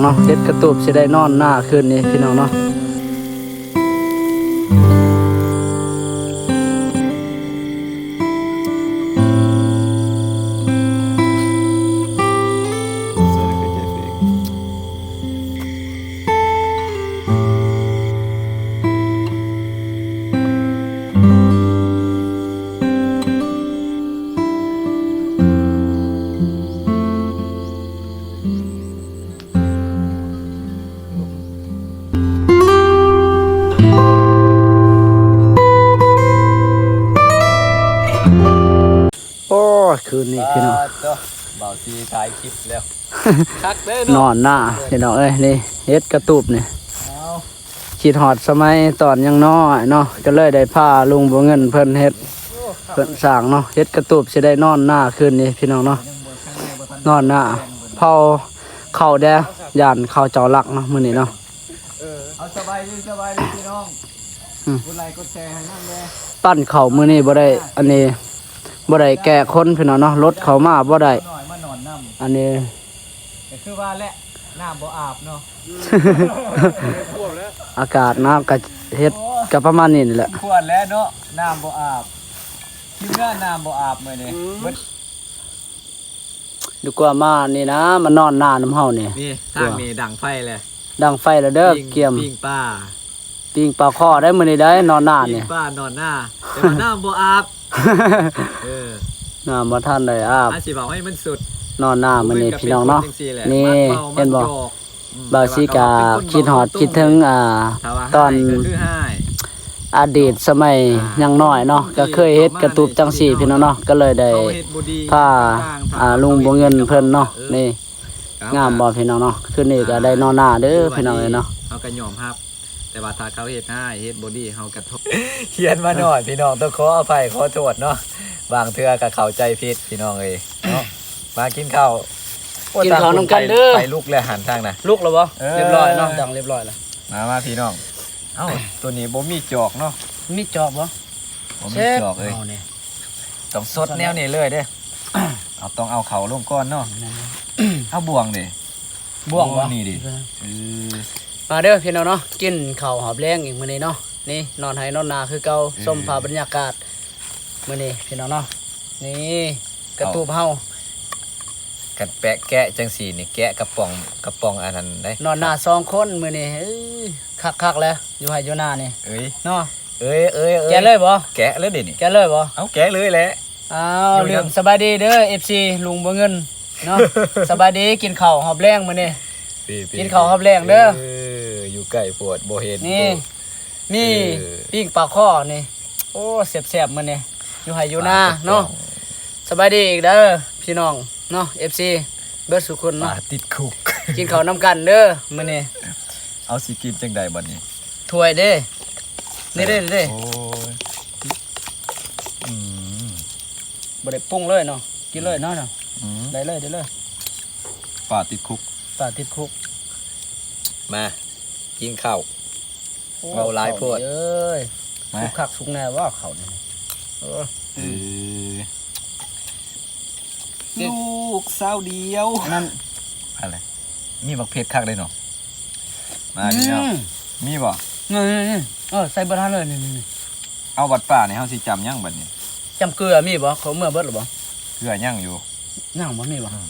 ເນາະ ເຮັດກະຕູບຊິໄດ້ນອນໜ້າຄືນນີ້ພີ່ນ້ອງເນາະ. ໂອ້ຍ ຄືນນີ້ພີ່ນ້ອງ ປາດໂທ້ ບ່າວຊີຖ່າຍຄລິບແລ້ວ ຄັກເດ້ເນາະ ນອນໜ້າພີ່ນ້ອງເອີຍ. ນີ້ເຮັດກະຕູບນີ້ ເອົາ ຄິດຮອດສະໄໝຕອນຍັງນ້ອຍເນາະ ກໍເລີຍໄດ້ພາລຸງບົວເງິນເພິ່ນເຮັດ ເພິ່ນສ້າງເນາະ. ເຮັດກະຕູບຊິໄດ້ນອນໜ້າຄືນນີ້ພີ່ນ້ອງເນາະ ນອນໜ້າ ເຜົາເຂົ້າແດ່ ຢ້ານເຂົາເຈົ້າລັກເນາະ ມື້ນີ້ເນາະ. ເອີ ເອົາ ສະບາຍດີ ສະບາຍດີພີ່ນ້ອງ ອືມ ກົດໄລກົດແຊໃຫ້ນຳແດ່. ປັ້ນເຂົ້າມື້ນີ້ບໍ່ໄດ້ ອັນນີ້ ບໍ່ໄດ້ແກ່ຄົນພີ່ນ້ອງເນາະ ລົດເຂົ້າມາບໍ່ໄດ້ ມານອນນຳ ອັນນີ້ ກໍຄືວ່າແຫຼະ ນ້ຳບໍ່ອາບເນາະ ອາກາດໜາວກໍເຮັດ ໂອ້ຍ ກໍປະມານນີ້ແຫຼະ ສົມຄວນແລ້ວເນາະ ນ້ຳບໍ່ອາບ ທີມງານນ້ຳບໍ່ອາບມື້ນີ້ ອືມ ເບິດ ດີກວ່າມານີ້ນະ ມານອນໜ້ານຳເຮົານີ້ ນີ້ ທາງນີ້ດັງໄຟແລ້ວ ດັງໄຟແລ້ວເດີ ປີ້ງ ກຽມ ປີ້ງປາ ປີ້ງປາຄໍໄດ້ມື້ນີ້ໄດ້ ນອນໜ້ານີ້ ປີ້ງປານອນໜ້າ ແຕ່ວ່ານ້ຳບໍ່ອາບ ເອີ ນ້ຳບໍ່ທັນໄດ້ອາບ ອາ ຊິເວົ້າໃຫ້ມັນສຸດ ນອນໜ້າມື້ນີ້ພີ່ນ້ອງເນາະ. ນີ້ເຫັນບໍ່ ອືມ ບ່າວຊີກະຄິດຮອດຄິດເຖິງ ອ່າ ຕອນອະດີດສະໄໝຍັງນ້ອຍເນາະ ກໍເຄີຍເຮັດກະຕູບຈັ່ງຊີ້ພີ່ນ້ອງເນາະ ກໍເລີຍໄດ້ພາ ອ່າ ລຸງບົວເງິນເພິ່ນເນາະ. ນີ້ງາມບໍ່ພີ່ນ້ອງເນາະ ຄືນນີ້ກໍໄດ້ນອນໜ້າເດີພີ່ນ້ອງເອີຍເນາະ ເຮົາກໍຍອມຮັບ ແຕ່ວ່າຖ້າເຂົາເຮັດຮ້າຍເຮັດບໍ່ດີ ເຮົາກໍໂທດ ຂຽນມາໜ້ອຍພີ່ນ້ອງ ຕ້ອງຂໍອະໄພຂໍໂທດເນາະ ບາງເທື່ອກໍເຂົ້າໃຈຜິດພີ່ນ້ອງເອີຍເນາະ. ມາກິນເຂົ້າ ໂອ້ ກິນເຂົ້ານຳກັນເດີ ໄຟ ໄຟລຸກແລ້ວຫັ້ນທາງນະ ລຸກແລ້ວບໍ່? ເອີ ຮຽບຮ້ອຍເນາະ ດັງຮຽບຮ້ອຍແລ້ວ. ມາ ມາພີ່ນ້ອງ ເອົ້າ ໂຕນີ້ບໍ່ມີຈອກເນາະ ມີຈອກບໍ່? ບໍ່ມີຈອກເອີຍ ເຮົານີ້ ຕ້ອງສົດແນວນີ້ເລີຍເດ້. ເອົາ ຕ້ອງເອົາເຂົ້າລົງກ່ອນເນາະ ແມ່ນ ເອົາບ່ວງເດ້ ບ່ວງບໍ່? ນີ້ເດ້ ເອີ ມາເດີພີ່ນ້ອງເນາະ ກິນເຂົ້າຮອບແລງອີກມື້ນີ້ເນາະ. ນີ້ນອນໄຮ່ນອນນາຄືເກົ່າ ເອີ ຊົມພາບບັນຍາກາດມື້ນີ້ພີ່ນ້ອງເນາະ. ນີ້ກະຕູບເຮົາ ຄັນແປະແກະຈັ່ງຊີ້ນີ້ ແກະກະປ໋ອງ ກະປ໋ອງອັນນັ້ນເດ້ ນອນໜ້າສອງຄົນມື້ນີ້ ເອີ ຄັກໆແລ້ວ ຢູ່ໄຮ່ຢູ່ນານີ້ ເອີຍ ເນາະ. ເອີຍ ເອີຍ ເອີຍ ແກະເລີຍບໍ່? ແກະເລີຍເດນີ້ ແກະເລີຍບໍ່? ເອົາ ແກະເລີຍແຫຼະ. ອ້າວ ລືມ ສະບາຍດີເດີ ເອັຟຊີ ລຸງບົວເງິນເນາະ ສະບາຍດີ ກິນເຂົ້າຮອບແລງມື້ນີ້ ກິນເຂົ້າຮອບແລງເດີ. ເອີ ຢູ່ໃກ້ໂພດບໍ່ເຫັນ ນີ້ ມີ ເອີ ປີ້ງປາຄໍນີ້ ໂອ້ ແຊບໆມື້ນີ້ ຢູ່ໄຮ່ຢູ່ນາເນາະ. ສະບາຍດີອີກເດີພີ່ນ້ອງເນາະ ເອັຟຊີ ເບິດສູ່ຄົນເນາະ ປາຕິດຄຸກ ກິນເຂົ້ານຳກັນເດີມື້ນີ້. ເອົາ ຊິກິນຈັ່ງໃດບັດນີ້? ຖ້ວຍເດ້ ນີ້ເດ້ ນີ້ເດ້. ໂອ້ຍ ອືມ ບໍ່ໄດ້ປຸງເລີຍເນາະ ກິນເລີຍເນາະ. ອືມ ໄດ້ເລີຍ ໄດ້ເລີຍ ປາຕິດຄຸກ ປາຕິດຄຸກ. ມາ ກິນເຂົ້າ ໂອ້ ເວົ້າຫຼາຍໂພດ ເຂົ້ານີ້ເອີຍ ມາ ສຸກຄັກສຸກແນ່ບໍ່ເຂົ້ານີ້? ເອີ ເອີ ລູກສາວດຽວ ອັນນັ້ນ ອັນໃດ ມີບັກເຜັດຄັກເດ້ເນາະ. ມາ ອືມ ພີ່ນ້ອງ ມີບໍ່? ນີ້ໆໆ ເອີ ໃສ່ເບິດຫັ້ນເລີຍ ນີ້ໆໆ. ເອົາ ບັດປານີ້ເຮົາຊິຈ້ຳຫຍັງບັດນີ້? ຈ້ຳເກືອມີບໍ່? ເຂົາເມືອເບິດແລ້ວບໍ່? ເກືອຍັງຢູ່ ຍັງບໍ່ມີບໍ່? ອືມ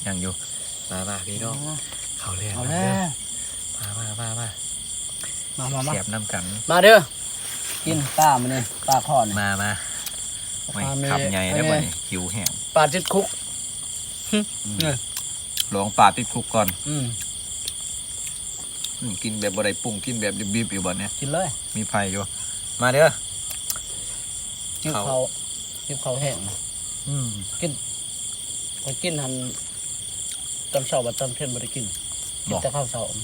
ຍັງຢູ່. ມາໆ ພີ່ນ້ອງ ມາ ເຂົ້າແລ້ວ ເຂົ້າແລ້ວ ມາໆໆໆ ມາໆໆ ແຊບນຳກັນ ມາເດີ ກິນປາມື້ນີ້ ປາຄໍນີ້ ມາໆ. ໂອ້ຍ ຄຳໃຫຍ່ເດີບັດນີ້ ຫິວແຮງ ປາຕິດຄຸກ. ອືມ ນີ້ ລອງປາຕິດຄຸກກ່ອນ. ອືມ ອືມ ກິນແບບບໍ່ໄດ້ປຸງ ກິນແບບດິບໆຢູ່ບັດນີ້ ກິນເລີຍ ມີໄຟຢູ່. ມາເດີ ຫິວເຂົ້າ ຫິວເຂົ້າແຮງ. ອືມ ກິນ ຂ້ອຍກິນຫັ້ນ ຕອນເຊົ້າກັບຕອນເພັນບໍ່ໄດ້ກິນ ກິນແຕ່ເຂົ້າເຊົ້າ. ອືມ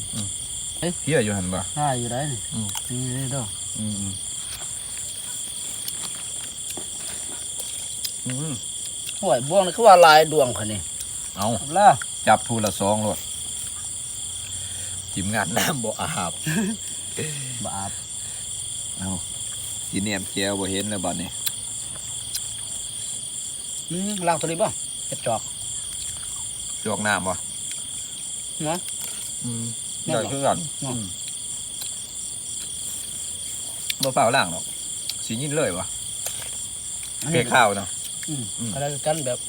ເອີຍ ເພຍຢູ່ຫັ້ນບໍ່? ຫາຢູ່ໃດນີ້. ອືມ ນີ້ເດີ. ອືມໆ ອືມ ຫ້ວຍ ບ່ວງນີ້ຄືວ່າຫຼາຍດວງຂະນີ້. ເອົາ ລະ ຈັບຜູ້ລະສອງໂລດ ທີມງານນ້ຳບໍ່ອາບ ບໍ່ອາບ. ເອົາ ຊິແນມແຈ່ວບໍ່ເຫັນແລ້ວບັດນີ້. ອືມ ລ້າງໂຕນີ້ບໍ່? ເຮັດຈອກ ຈອກນ້ຳບໍ່? ນະ ອືມ ແມ່ນບໍ່ ໄດ້ຄືກັນ ເນາະ ອືມ ບໍ່ຟ້າວລ້າງດອກ ຊິຍິນເລີຍວ່າ ອັນນີ້ ແກ້ຄາວນະ ອືມ ອືມ ກໍໄດ້ຄືກັນ ແບບ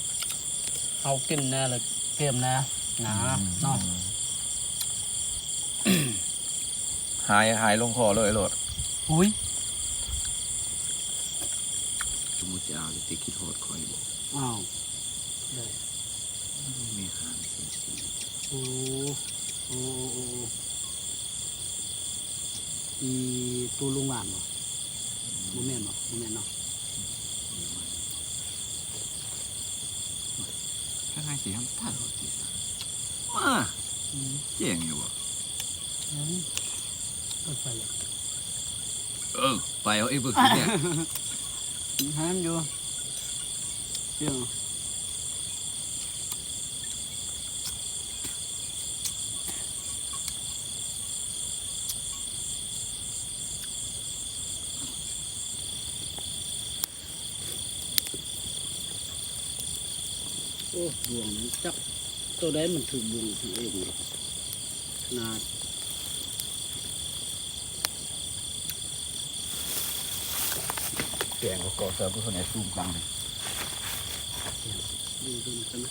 ເຮົາກິນແດ່ ແລ້ວເກມແດ່ນະ ອືມ ເນາະ ຫາຍ ຫາຍລົງຄໍເລີຍໂລດ ອຸ້ຍ ສົມມຸດຈະເອົາ ແຕ່ຄິດຮອດຂ້ອຍບໍ່ ອ້າວ ໄດ້ ມີຫາງເປັນສີ ໂອ້ ໂອ້ ໂອ້ ໂອ້ ອີໂຕລຸງຫວ່ານບໍ່? ບໍ່ແມ່ນບໍ່? ບໍ່ແມ່ນເນາະ ຂ້າງໃນສີທຳຕາດອອກຕິສາ ມາ ອືມ ແຈ້ງຢູ່ບໍ່? ອືມ ເປີດໄຟແລ້ວ ເອີ ໄປເອົາເອງເບິ່ງ ເຫັນຢູ່ ໂອ້ ບ່ວງນີ້ຈັກໂຕໃດມັນຖືກບ່ວງໂຕເອງນີ້ ຂະໜາດ ແກງເຂົ້າກ່ອນ ໃສ່ເຂົ້າໃນຕຸ້ມກັນເລີຍ ເບິ່ງເບິ່ງກັນນະ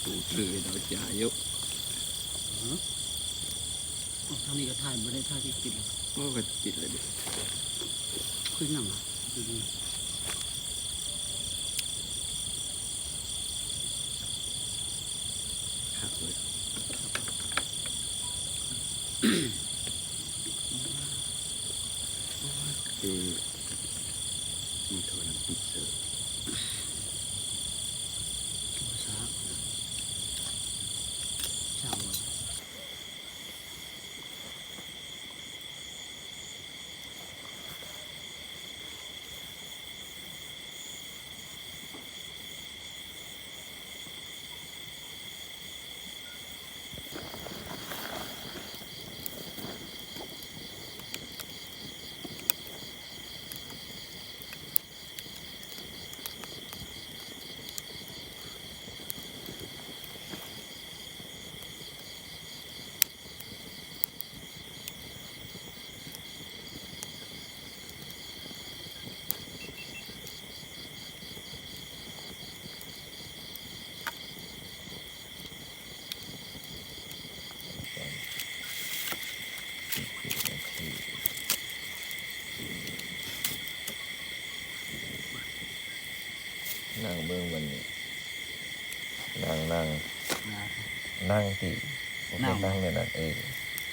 ຕູດເລີຍເນາະ ຈ່າຢູ່ ຮະ ອອກທາງນີ້ກໍຖ່າຍ ບໍ່ໄດ້ຖ່າຍທີ່ປິດແລ້ວ ໂອ້ ກໍປິດແລ້ວເດ້ ຄືຫຍັງຫວະ? ຄັກເລີຍ ເອີ ມີໂທນຳປິດເຊີ ບໍ່ຊາບ ຊາບບໍ່? ນັ່ງເບິ່ງບັດນີ້ ນັ່ງ ນັ່ງ ນັ່ງຕິ ບໍ່ແມ່ນນັ່ງແນວນັ້ນ ເອີ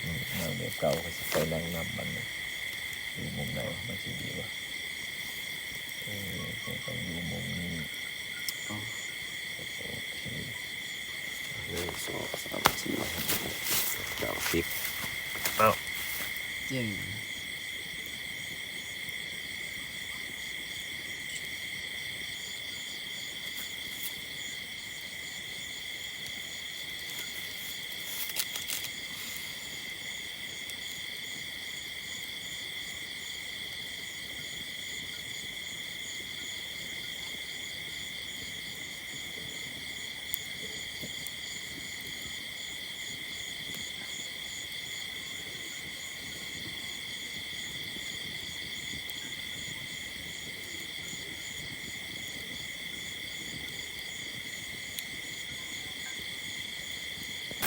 ອືມ ນັ່ງແບບເກົ່າ ຂ້ອຍຊິໄປນັ່ງນຳບັດນີ້ ຢູ່ມຸມໃດມັນຊິດີວະ ເອີ ຕ້ອງຢູ່ມຸມນີ້ ໂອເຄ ໜຶ່ງ ສອງ ສາມ ສີ່ ຫ້າ ຫົກ ເຈັດ ແປດ ເກົ້າ ສິບ ເອົ້າ ເກັ່ງ.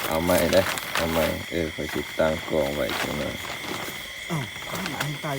ເອົາໃໝ່ເດີ້ ເອົາໃໝ່ ເອີ ຂ້ອຍຊິຕັ້ງກ້ອງໄວ້ຈັກໜ່ອຍ. ເອົ້າ ອັນຕາຍ.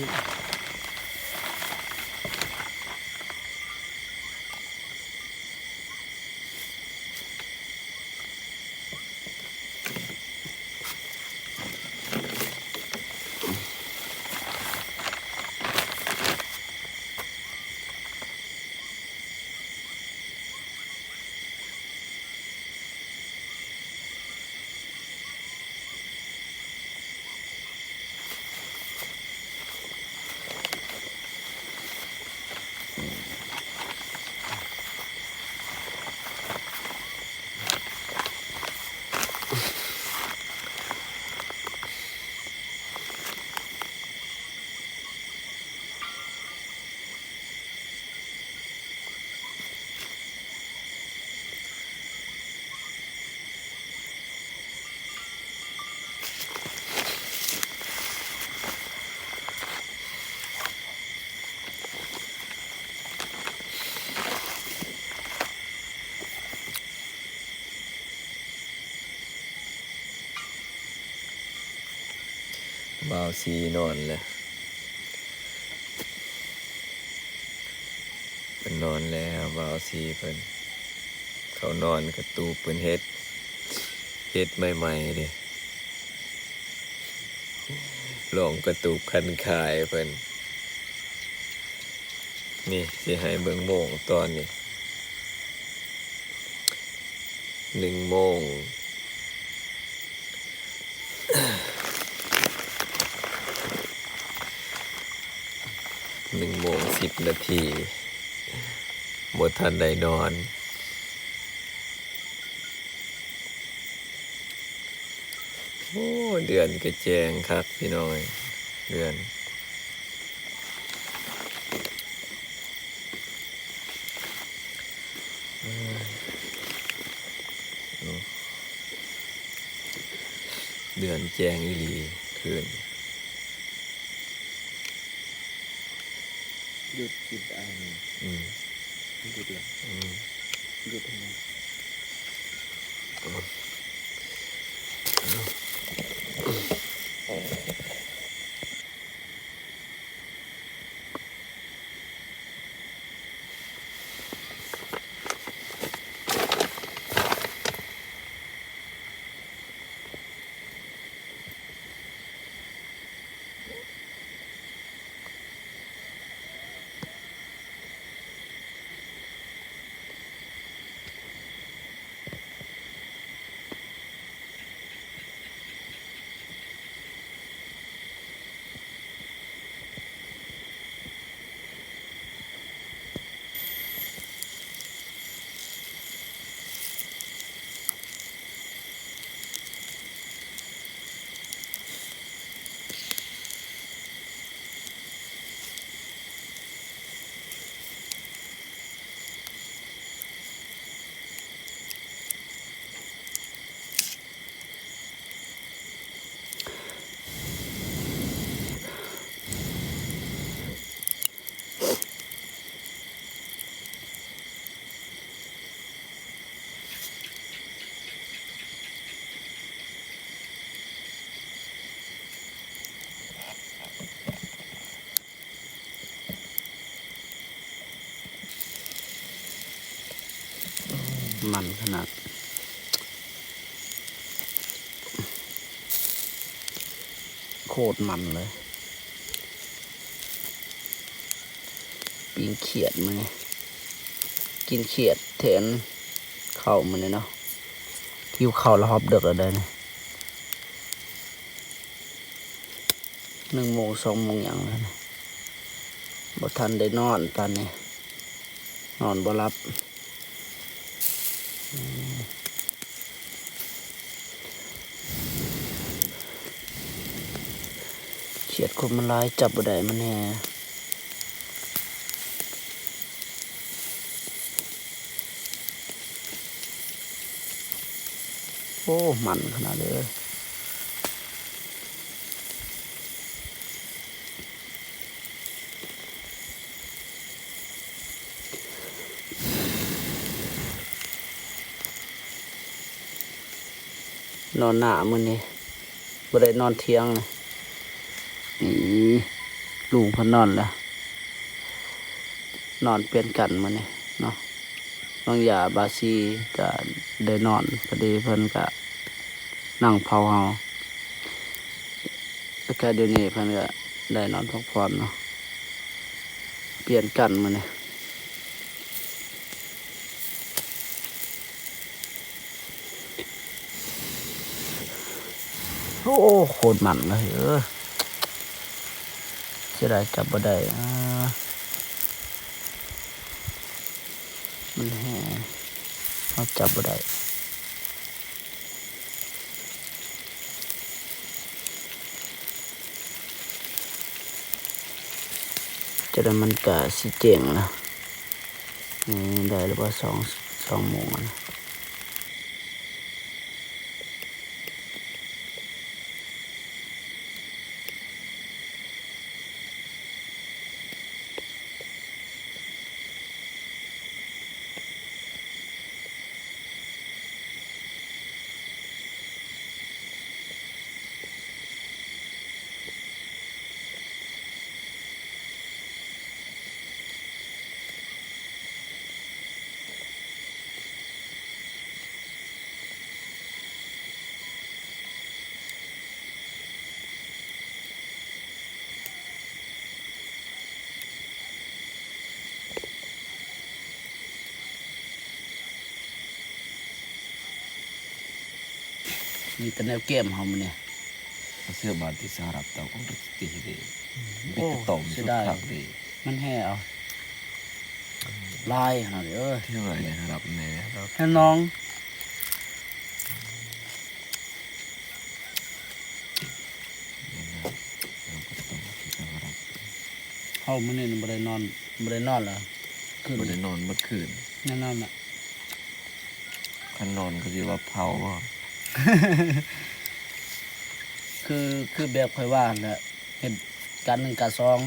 ບ່າວສີນອນແລ້ວ ເພິ່ນນອນແລ້ວ ບ່າວສີເພິ່ນ ເຂົານອນກະຕູບເພິ່ນເຮັດ ເຮັດໃໝ່ໆເດ້ ລອງກະຕູບຄັນຄາຍເພິ່ນ. ນີ້ ຊິໃຫ້ເບິ່ງໂມງຕອນນີ້ ໜຶ່ງໂມງ ໜຶ່ງໂມງສິບນາທີ ບໍ່ທັນໄດ້ນອນ. ໂອ້ ເດືອນກະແຈ້ງຄັກພີ່ນ້ອງເອີຍ ເດືອນ ເດືອນແຈ້ງອີ່ຫຼີຄືນ. ຢຸດກິນອາຫານ ອືມ ຢຸດແລ້ວ ອືມ ຢຸດໃຫ້ແນ່. ມັນຂະໜາດ ໂຄດມັນເລີຍ. ປີ້ງຂຽດມື້ນີ້ ກິນຂຽດແທນເຂົ້າມື້ນີ້ເນາະ. ຫິວເຂົ້າລະຮອບເດິກແລ້ວເດ້ນີ້. ໜຶ່ງໂມງ ສອງໂມງຫຍັງແລ້ວນະ ບໍ່ທັນໄດ້ນອນປານນີ້ ນອນບໍ່ຫຼັບ. ຂຽດຄົນມັນຫຼາຍ ຈັບບໍ່ໄດ້ມັນແຫ່. ໂອ້ ມັນຂະໜາດເລີຍ. ນອນໜ້າມື້ນີ້ ບໍ່ໄດ້ນອນທ່ຽງ. ນີ້ ລຸງເພິ່ນນອນແລ້ວ ນອນປ່ຽນກັນມື້ນີ້ເນາະ. ນ້ອງຢາ ບາຊີ ກະໄດ້ນອນ ພໍດີເພິ່ນກະນັ່ງເຝົ້າເຮົາ ແລ້ວກະດຽວນີ້ເພິ່ນກະໄດ້ນອນພັກຜ່ອນເນາະ ປ່ຽນກັນມື້ນີ້. ໂອ້ ໂຄດມັນເລີຍ ເອີ ເສຍດາຍຈັບບໍ່ໄດ້ ອາ ມັນແຮ່ ເຮົາຈັບບໍ່ໄດ້. ຈະໄດ້ມັນກະຊິແຈ້ງລະ ນີ້ໄດ້ລະບໍ່ ສອງ ສອງໂມງລະ. ໂ ມີແຕ່ແນວແກ້ມເຮົາມື້ນີ້. ເສື້ອບາດທີ່ສະຫະລັດເຈົ້າຂອງຕົວຈິຕິເດ ບິດຕະຕອມສຸດຄັກເດ. ມັນແຫ່ເອົາຫຼາຍຂະໜາດເອີຍ. ເທົ່າໃດນີ້ ຮັບແດ່ ຮັບ ແມ່ນນ້ອງ. ເຮົາມື້ນີ້ບໍ່ໄດ້ນອນ ບໍ່ໄດ້ນອນລະຄືນ ບໍ່ໄດ້ນອນເບິດຄືນ ແນ່ນອນລະ. ຄັນນອນກໍຊິວ່າເຜົາບໍ່? ຄື ຄືແບບຂ້ອຍວ່າຫັ້ນແຫຼະ ເຮັດກະໜຶ່ງກະສອງ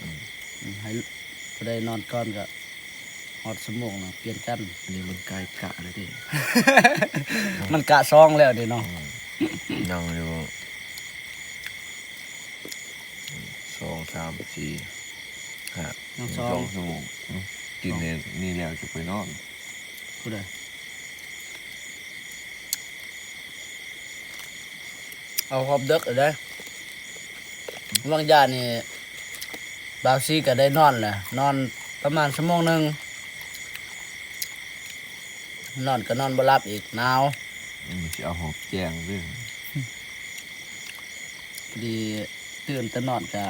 ອືມ ໃຫ້ຜູ້ໃດນອນກ່ອນກໍຮອດຊົ່ວໂມງແລ້ວປ່ຽນກັນ. ອັນນີ້ມັນກາຍກະແລ້ວເດ້ ມັນກະສອງແລ້ວເດ້ເນາະ. ອືມ ຍັງຢູ່ ສອງ ສາມ ສີ່ ຫ້າ ຍັງສອງ ສອງຊົ່ວໂມງ. ອືມ ກິນນີ້ແລ້ວຈະໄປນອນ. ຜູ້ໃດ? ເອົາຮອບເດິກເລີຍເດ້. ຫວ່າງຢານີ້ບ່າວຊີກໍໄດ້ນອນແຫຼະ ນອນປະມານຊົ່ວໂມງໜຶ່ງ ນອນກໍນອນບໍ່ຫຼັບອີກ ໜາວ. ອືມ ຊິເອົາຮອບແຈ້ງເດີ້. ພໍດີຕື່ນແຕ່ນອນກະ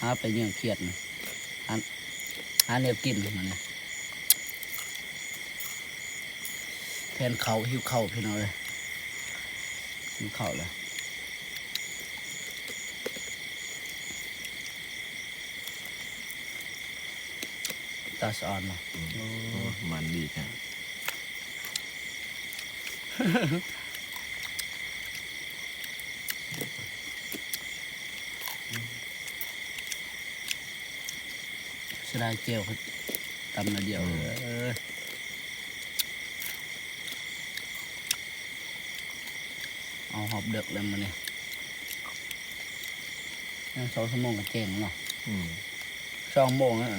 ຫາໄປເຫຍື່ອງຄຽດ ຫາ ຫາແນວກິນມື້ນີ້. ແຜ່ນເຂົ້າ ຫິວເຂົ້າພີ່ນ້ອງເອີຍ ຫິວເຂົ້າແລ້ວ. ຕາສະອອນເນາະ. ອືມ ໂອ້ ໂອ້ ມັນດີແທ້. ເສຍດາຍແຈ່ວ ຕຳໜ້ອຍດຽວ. ອືມ ເອີ ເອົາຮອບເດິກແລ້ວມື້ນີ້ ຍັງສອງຊົ່ວໂມງກໍແຈ້ງເນາະ. ອືມ ສອງໂມງແລ້ວ.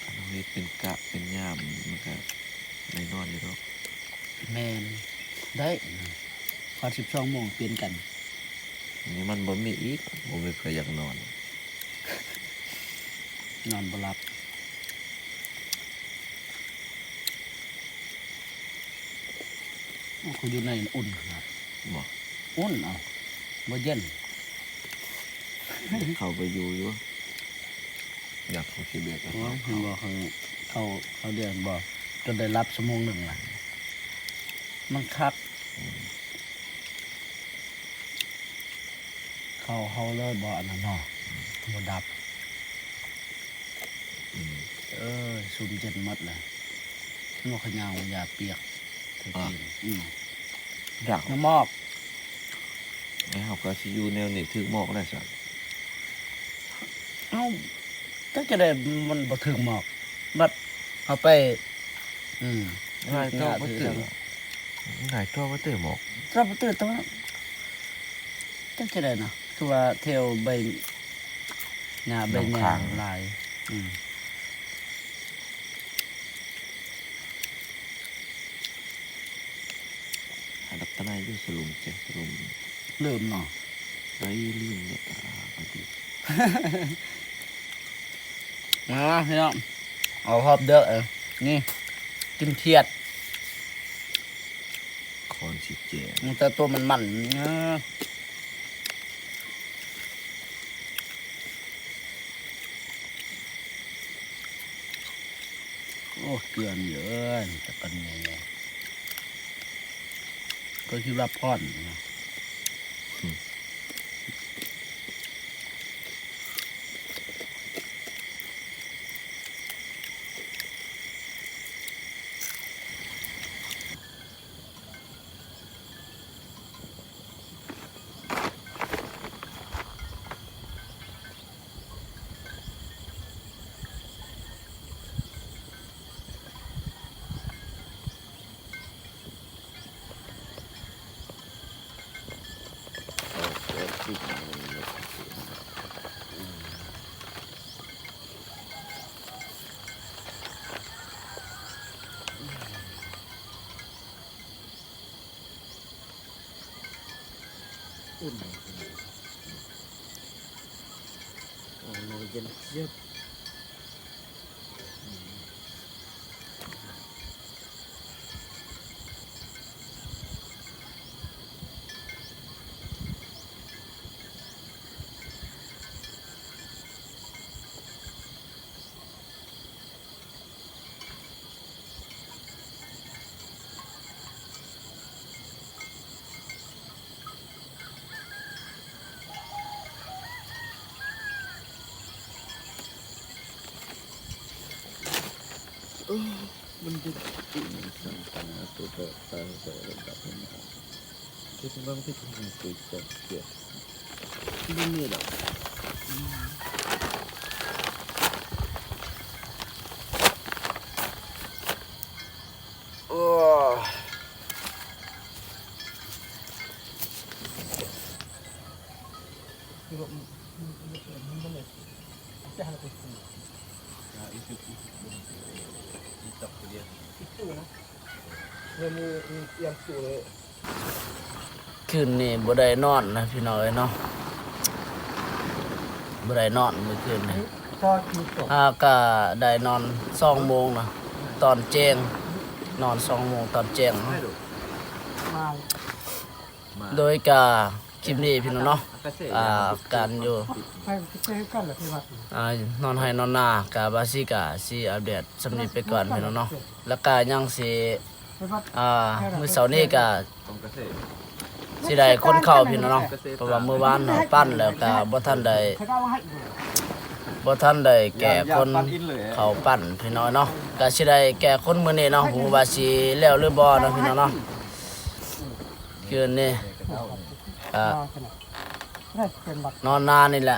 ຄັນເຮົາເຮັດເປັນກະເປັນຍາມ ມັນກະໄດ້ນອນຢູ່ດອກ. ແມ່ນ ໄດ້ ຮອດສິບສອງໂມງປ່ຽນກັນ. ນີ້ມັນບໍ່ມີອີກ ບໍ່ມີໃຜຢາກນອນ ນອນບໍ່ຫຼັບ. ໂອ້ ເຂົາຢູ່ໃນອຸ່ນຂະໜາດ. ບໍ່ ອຸ່ນ ເອົ້າ ບໍ່ເຢັນ. ເຂົ້າໄປຢູ່ຢູ່ ຢາກເຂົ້າຊິເບກ. ໂອ້ຍ ເຫັນບໍ່ ເຂົາ ເຂົາ ເຂົາເດືອນບໍ່ ຈົນໄດ້ຫຼັບຊົ່ວໂມງໜຶ່ງລະ ມັນຄັກ. ອືມ ເຂົ້າເຮົາເລີຍບໍ່ ອັນນັ້ນເນາະ ບໍ່ດັບ. ອືມ ເອີຍ ຊຸມເຢັນໝົດລະ ເຫັນບໍ່ ເຂົາຍ່າງຢາປຽກ. ອືມ ດາວ ນ້ຳໝອກ ແລ້ວເຮົາກໍຊິຢູ່ແນວນີ້ຖືກໝອກແລ້ວຊັ້ນ. ເອົ້າ ຈັກຈະໄດ້ ມັນບໍ່ຖືກໝອກ ບັດເຮົາໄປ ອືມ ງ່າຍຕົວະບໍ່ຕື່ ງ່າຍຕົວະບໍ່ຕື່ໝອກ ຕົວະບໍ່ຕື່ຕົວະ. ຈັກຈະໄດ້ນະ ຄືວ່າແຖວໃບຫຍ້າໃບຫຍ້າຫຼາຍ. ອືມ ອາ ລັດຕະນາຢູ່ສະຫຼຸມເຈ ສະຫຼຸມ ລືມເນາະ ໄດ້ລືມເນາະ. ອາ ມາພີ່ນ້ອງ ເອົາຮອບເດີ ນີ້ ກິນຂຽດ ຄອນຊິແຈງ ແຕ່ໂຕມັນໆ ເອີ. ໂອ້ ເກືອນເອີຍ ແຕ່ປັນໃຫຍ່ໆ ກໍຄືວ່າພອນນະ. ອຸ່ນ. ເຢັນສຽບ. ໂອ້ ມັນຈະຕິດສັງຂານຕົວແປ ຕາຍໄປແລ້ວກັບເປັນ ເຮັດໃຫ້ມັນຕິດ ມັນເກີດຈາກກຽດ ບໍ່ມີດອກ. ໂອ້ ຄືນນີ້ບໍ່ໄດ້ນອນນະພີ່ນ້ອງເອີຍເນາະ ບໍ່ໄດ້ນອນມື້ຄືນນີ້. ຫາກະໄດ້ນອນສອງໂມງນະ ຕອນແຈ້ງ ນອນສອງໂມງຕອນແຈ້ງເນາະ. ໂດຍກະຄລິບນີ້ພີ່ນ້ອງເນາະ ອ່າ ການຢູ່ ອ່າ ນອນໄຮ່ນອນນາ ກະບາຊິກະຊິອັບເດດສ່ຳນີ້ໄປກ່ອນພີ່ນ້ອງເນາະ. ແລ້ວກະຍັງຊິ ອ່າ ມື້ເຊົ້ານີ້ກະຊິໄດ້ຂົນເຂົ້າພີ່ນ້ອງເນາະ ເພາະວ່າມື້ວານເຮົາປັ່ນແລ້ວກະບໍ່ທັນໄດ້ ບໍ່ທັນໄດ້ແກ່ຂົນເຂົ້າປັ່ນພີ່ນ້ອງເນາະ. ກະຊິໄດ້ແກ່ຂົນມື້ນີ້ເນາະ ບໍ່ຮູ້ວ່າຊິແລ້ວຫຼືບໍ່ເນາະພີ່ນ້ອງເນາະ. ຄືນນີ້ ອ່າ ນອນນານີ້ແຫຼະ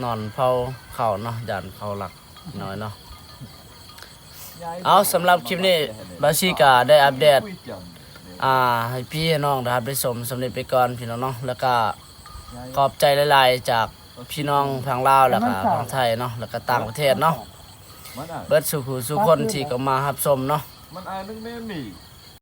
ນອນເຝົ້າເຂົ້າເນາະ ຢ້ານເຂົາລັກນ້ອຍເນາະ. ເອົາ ສຳລັບຄລິບນີ້ ບາຊິກະໄດ້ອັບເດດ ອ່າ ໃຫ້ພີ່ໃຫ້ນ້ອງໄດ້ຮັບໄດ້ຊົມສ່ຳນີ້ໄປກ່ອນພີ່ນ້ອງເນາະ. ແລ້ວກະຂອບໃຈຫຼາຍໆ ຈາກພີ່ນ້ອງທາງລາວ ແລ້ວກະທາງໄທເນາະ ແລ້ວກະຕ່າງປະເທດເນາະ ເບິດສູ່ຜູ້ສູ່ຄົນທີ່ເຂົ້າມາຮັບຊົມເນາະ. ມັນອາຍໜຶ່ງແມ່ນມີ